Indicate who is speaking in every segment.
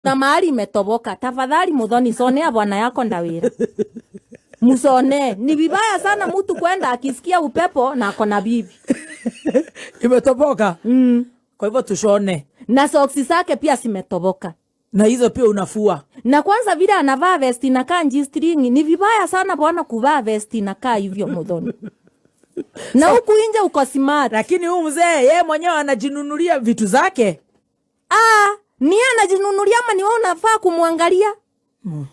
Speaker 1: Na mahali imetoboka. Tafadhali Muthoni, sonea bwana yako ndawira. Musone. Ni vibaya sana mtu kwenda akisikia upepo na ako na bibi.
Speaker 2: Imetoboka. Kwa hivyo tushone.
Speaker 1: Na soksi zake pia zimetoboka.
Speaker 2: Na hizo pia unafua.
Speaker 1: Na kwanza vile anavaa vesti inakaa G-string, ni vibaya sana bwana kuvaa vesti inakaa hivyo, Muthoni. Na huku nje uko smart.
Speaker 2: Lakini huyu mzee yeye mwenyewe anajinunulia vitu zake.
Speaker 1: Ah, ni yeye anajinunulia ama ni wewe unafaa kumwangalia?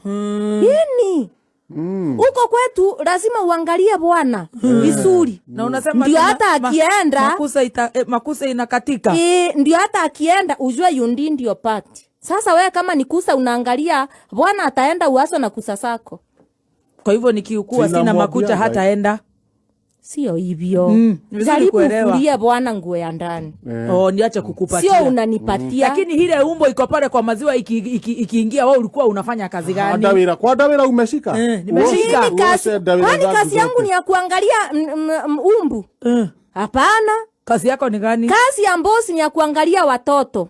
Speaker 1: Nini? Huko kwetu lazima uangalie bwana vizuri.
Speaker 2: Na unasema
Speaker 1: Ndio
Speaker 2: tena
Speaker 1: hata akienda
Speaker 2: makusa inakatika.
Speaker 1: Ndio hata akienda ujue you did your part. Sasa wewe kama ni kusa unaangalia bwana ataenda uaso na kusa zako.
Speaker 2: Kwa hivyo nikiukua
Speaker 3: Sina
Speaker 2: sina makucha
Speaker 3: mwambia
Speaker 2: hataenda.
Speaker 1: Sio hivyo.
Speaker 2: Ni vizuri
Speaker 1: Jaribu
Speaker 2: kuelewa.
Speaker 1: ufulie bwana nguo ya ndani.
Speaker 2: Oh, niache kukupatia.
Speaker 1: Sio unanipatia.
Speaker 2: Lakini ile umbo iko pale kwa maziwa ikiingia wewe ulikuwa unafanya kazi gani?
Speaker 3: Ndawira. Kwa ndawira umeshika?
Speaker 2: Nimeshika.
Speaker 1: Mimi kazi,
Speaker 3: Uoshe ndawira
Speaker 1: kwani
Speaker 3: zangu
Speaker 1: kazi yangu
Speaker 3: zote.
Speaker 1: ni ya kuangalia umbu? Hapana.
Speaker 2: Kazi yako ni gani?
Speaker 1: Kazi ya mbosi ni ya kuangalia watoto.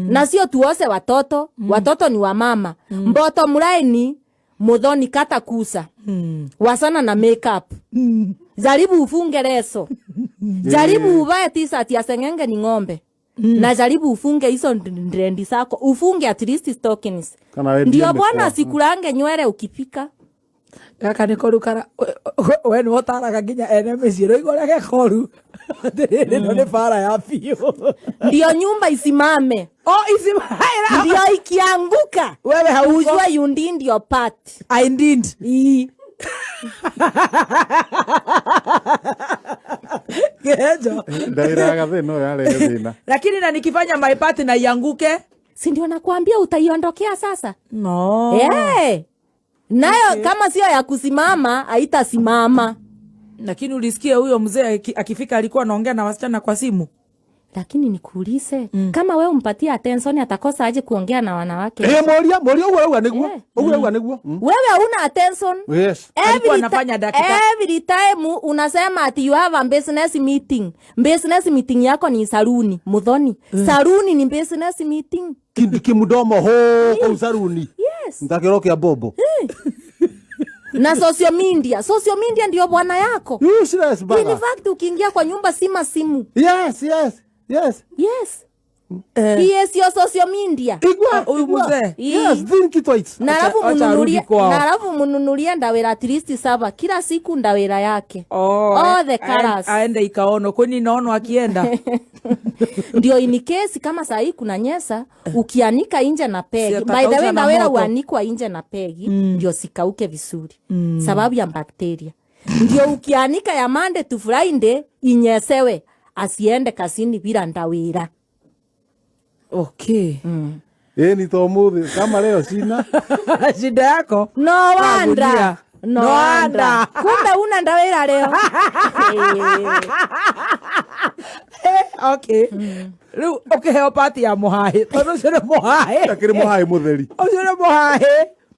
Speaker 1: Na sio tuose watoto. Watoto ni wa mama. Mboto mlaini Muthoni kata kusa. Wasana na makeup. Jaribu ufunge leso. Jaribu uvae t-shirt ya sengenge ni ng'ombe. Na jaribu ufunge hizo ndrendi zako. Ufunge at least stockings.
Speaker 3: Kana wewe
Speaker 1: Ndio
Speaker 3: ndiye
Speaker 1: bwana
Speaker 3: mekwa.
Speaker 1: asikulange nywele ukipika.
Speaker 2: Gaka nĩ koru kara we nĩ ũtaraga nginya ene mĩciĩ rũigo ũrĩa gekoru atĩrĩrĩ ĩno nĩ bara ya biũ.
Speaker 1: Ndio nyumba isimame.
Speaker 2: Oh, isimame.
Speaker 1: Ndio ikianguka
Speaker 2: Wewe hauko.
Speaker 1: Ujue you did your part.
Speaker 2: I did. Gejo.
Speaker 3: Ndawira gathĩ no yarehe thĩna.
Speaker 2: Lakini na nikifanya my part na ianguke?
Speaker 1: Si ndio nakwambia utaiondokea sasa?
Speaker 2: No.
Speaker 1: Nayo kama sio ya kusimama haitasimama.
Speaker 2: Lakini ulisikia huyo mzee akifika alikuwa anaongea na wasichana kwa simu.
Speaker 1: Lakini nikuulize, kama wewe umpatie attention atakosa aje kuongea na wanawake?
Speaker 3: Moria, moria uguo urauga niguo. Uguo urauga niguo.
Speaker 1: Wewe huna attention.
Speaker 3: Yes.
Speaker 2: Alikuwa anafanya dakika.
Speaker 1: Every time unasema ati you have a business meeting. Business meeting yako ni saruni, Muthoni. Saruni ni business meeting.
Speaker 3: Kimdomo ho kwa saruni.
Speaker 1: Yes.
Speaker 3: Ndakiro kia bobo.
Speaker 1: Na social media. Social media ndio bwana yako.
Speaker 3: Useless bana.
Speaker 1: In fact ukiingia kwa nyumba sima simu.
Speaker 3: Yes, yes. Yes.
Speaker 1: Yes. He is your social media.
Speaker 3: Igwa,
Speaker 2: Huyu
Speaker 3: igwa.
Speaker 2: mzee.
Speaker 3: Yes, think it twice.
Speaker 1: Na
Speaker 2: Acha arudi kwao.
Speaker 1: alafu mununulie ndawira at least 7 kila siku ndawira yake.
Speaker 2: Oh,
Speaker 1: all the colors.
Speaker 2: Aende ikaono. Kwani naono akienda?
Speaker 1: Ndio in case kama saa hii kuna nyesa, ukianika nje na pegi.
Speaker 2: Si
Speaker 1: By the way,
Speaker 2: atakausha na
Speaker 1: ndawira
Speaker 2: moto.
Speaker 1: uanikwa nje na pegi, ndio sikauke vizuri. Sababu ya bakteria. Ndio ukianika ya Monday to Friday inyesewe, asiende kazini bila ndawira.
Speaker 2: Okay.
Speaker 3: Ni to muthi kama leo sina.
Speaker 2: Shida yako?
Speaker 1: No wonder.
Speaker 2: Wagunia.
Speaker 1: No
Speaker 2: No
Speaker 1: wonder.
Speaker 2: wonder.
Speaker 1: Kumbe una ndawira leo.
Speaker 2: Okay. Rĩu ũkĩheo pati ya mũhaĩ, tondũ ũcio nĩ mũhaĩ.
Speaker 3: Akĩrĩ mũhaĩ mũtheri.
Speaker 2: Ũcio nĩ mũhaĩ.